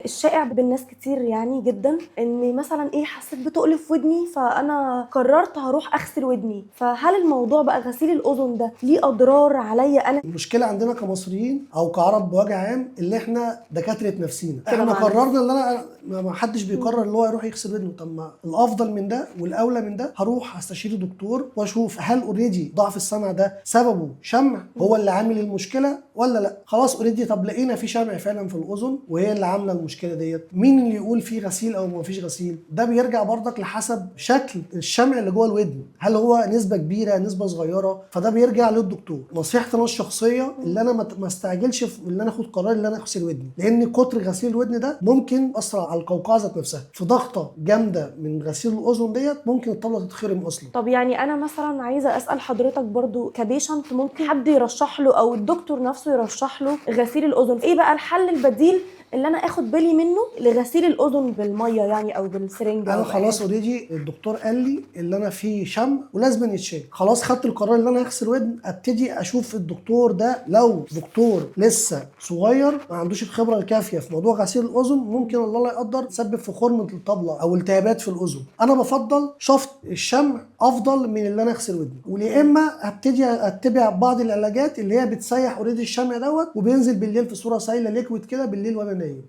الشائع بين ناس كتير يعني جدا، ان مثلا ايه، حسيت بتقل في ودني فانا قررت هروح اغسل ودني. فهل الموضوع بقى غسيل الاذن ده ليه اضرار عليا انا؟ المشكلة عندنا كمصريين او كعرب بوجه عام اللي احنا دكاترة نفسينا. كده احنا مع نفسي. قررنا ان انا ما حدش بيقرر اللي هو يروح يغسل ودنه. طب ما الافضل من ده والاولى من ده هروح استشير دكتور واشوف هل already ضعف السمع ده سببه شمع هو اللي عامل المشكلة ولا لا. خلاص already، طب لقينا في شمع فعلا في الاذن وهي اللي عامله المشكلة ديت، مين اللي يقول في غسيل او ما فيش غسيل؟ ده بيرجع برضك لحسب شكل الشمع اللي جوه الودن، هل هو نسبه كبيرة نسبه صغيره، فده بيرجع للدكتور. نصيحتي انا الشخصية اللي انا ما استعجلش في ان انا اخد قرار ان انا اغسل ودني، لان كتر غسيل الودن ده ممكن اثر على القوقعة ذات نفسها. في ضغطه جامدة من غسيل الاذن ديت ممكن الطبلة تتخرم اصلا. طب يعني انا مثلا عايزه اسال حضرتك برضو ك patient، ممكن حد يرشح له او الدكتور نفسه يرشح له غسيل الاذن؟ ايه بقى الحل البديل اللي انا اخد بالي منه لغسيل الاذن بالمية يعني او بالسرنجه انا أو بأي خلاص حاجة؟ already الدكتور قال لي اللي انا في شمع ولازم يتشال، خلاص خدت القرار اللي انا هغسل ودن. ابتدي اشوف الدكتور ده، لو دكتور لسه صغير ما عندوش الخبرة الكافيه في موضوع غسيل الاذن، ممكن الله لا يقدر تسبب في خرم الطبلة او التهابات في الاذن. انا بفضل شفط الشمع افضل من اللي انا اغسل ودني، ويا اما هبتدي اتبع بعض العلاجات اللي هي بتسيح already الشمع دوت وبينزل بالليل في صوره سايله liquid كده بالليل وانا نايم.